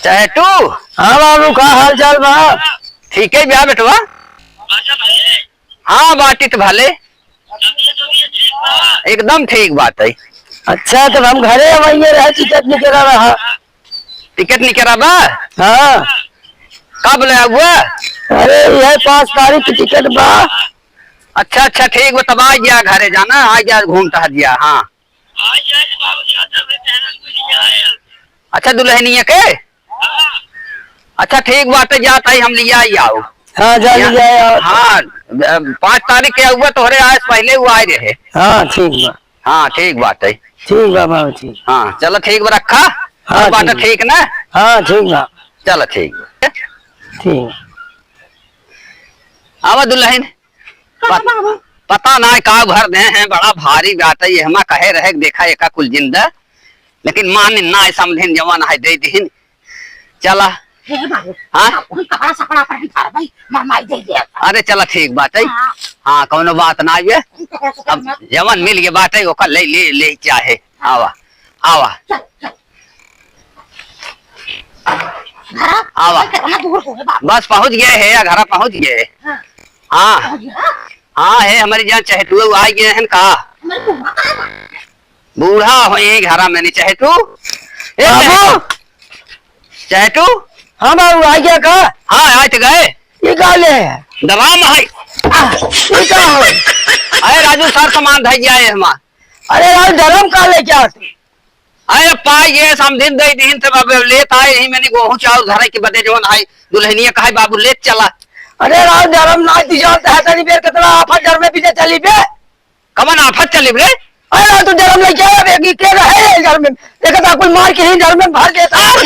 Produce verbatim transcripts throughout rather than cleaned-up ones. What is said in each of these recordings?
चहेटू। हाँ बाबू, का हाल चाल बा? ठीक है बा बेटवा। हाँ, बाटी त भले। एकदम ठीक बात है। अच्छा, तब हम घरे अवइये रहे, टिकट निकरा रहा। टिकट निकरा बा? हाँ। कब ले आउबा? अरे, यह पाँच तारीख की टिकट बा। अच्छा, अच्छा, ठीक बा, तब आ गया घरे जाना, आ गया घूम टहर गया, हाँ। अच्छा, दुल्हनिया के? अच्छा, ठीक बाटे, जात हई हम लिया ही आओ। हाँ, जा या-, लिया आओ। हाँ, अ, पाँच तारीख के आउबा, तोहरे आए से पहले वो आए रहे। हाँ, ठीक बा। हाँ, ठीक बाटे। ठीक बा बाबू, ठीक। हाँ, चलो ठीक बा, रखा। हाँ, और बाटे ठीक। ठीक ना? हाँ, ठीक बा। चलो ठीक बा। ठीक। आवा दुल्हन। कहाँ पत-, बाबू? पता ना का भर दे हैं, बड़ा भारी बाटे ये। हमा कहे रहे, देखा एका कुल जिंदा, लेकिन मान ना समझिन, जवन है दे दिहिन। चला। हे बाबू, हाँ? अब हम कपड़ा सपड़ा पहन थार भाई, मार माई दे दे। अरे चला, ठीक बाटे। हाँ। हाँ, कौनो बात ना ये। हम कपड़ा सपड़ा अब मत जवन मिल गए बाटे, ओकर ले, ले, ले चाहे। आवा, आवा। चल, चल। घरा? आवा। भाई, कितना दूर हो गए बाबू? बस पहुँच गए है या घरा पहुँच गए है। हाँ। हाँ। पहुँच गया? हाँ, है हमारी जान चहेटुआ आ गए हैं का? हमारे बूढ़ा कहाँ बा? बूढ़ा हो यही घरा में नहीं चहेटू। ए, बाबू! चहेटू। हाँ बाबू, आ गया का? हाँ, आ तो गए। ये का ले है? डराम है। आ, ये का हो? अरे राजू, सर सामान धर गया है हमार। अरे राजू, डराम का ले क्या तू? अरे पाई ये समधिन दे दीन, तब अब लेत आए यही मैंने गोहूं चाउर धरे के बदे जवन है, दुल्हनिया कहे बाबू लेत चला। अरे राव डरम ना, तू जानता है तनी बेर कितना आफत डर में पीछे चली बे। कमन आफत चली बे? अरे राव तू डरम लेके आया बे, कि के रहे ये डर में? देखा था कुल मार के ही डर में भर देता है।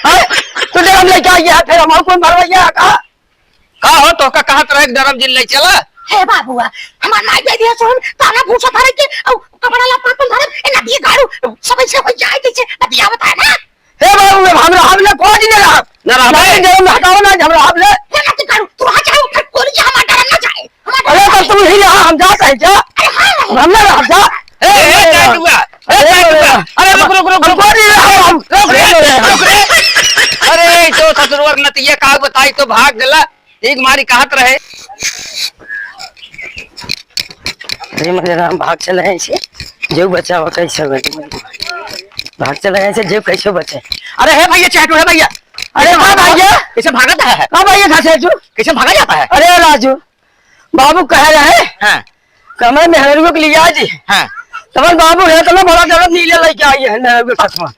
हाँ? तू डरम लेके आ गया, फिर हमारे कौन भरवैया का? का हो, तोहका कहत रहे कि डरम जिन ले चला? हे बाबुआ, हमार माई दे दिया सोन, ताला भूसा भरे के, अउ कपड़ा लत्ता अपन धरब, ए नदिया गाड़ू, सब ऐसे हो जाए जैसे नदिया बताए ना। हे बाबू, हम रहब ले, कोई नहीं रहब। ना रहब ना ले। डरम हटाओ ना, हम रहब ले। हे नदी गाड़ू, तू रहा चाहो, फिर कोई जा, हमार डरम ना जाए। अरे, तो तू ही रहा, हम जात है क्या? अरे, हाँ। हम ना रहा जा। ए, ए, ए, ए, ए, ए, ए, अरे, रुक, रुक, रुक, रुक। हमको नहीं रहा, हम रुक रे, रुक रे। रुक रे। अरे, तो ससुरवर नतिया का बताई तो भाग गला। एक मारी कहत रहे। अरे, मेरे राम, भाग चले हैं ऐसे। जेव बचावा कैसे बचे? भाग चले हैं ऐसे, जेव कैसे बचे? अरे, हे भैया, चहेटू, हे भैया। अरे, कैसे हाँ भागा? भैया। कैसे भागत है? हाँ भैया, कहाँ से तू? कैसे भागा जाता है? अरे, राजू, बाबू कह रहे हैं, हाँ। कमरे में मेहरारू के लिया जी। हाँ। तमन बाबू है, तमन बड़ा दर्द नीले लेके आई है, मेहरारू के साथ में।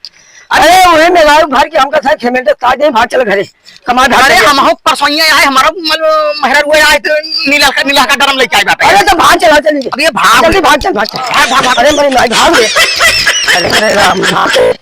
अरे, वही मेहरारू भर के हमका था, खेमेंटे ताज नहीं, भाग चल घरे। कमाए भाग अरे, चल। हम हो परसोइया आए, हमारा मल-, मेहरारू आए तो नीला का, नीला का डरम लेके आए बाटे। अरे, तो भाग चल, चल। अब ये भाग। जल्दी भाग चल, भाग चल। भाग, भाग, भाग। अरे, मेरे भाई, भाग रे। अरे, अरे, राम, भाग।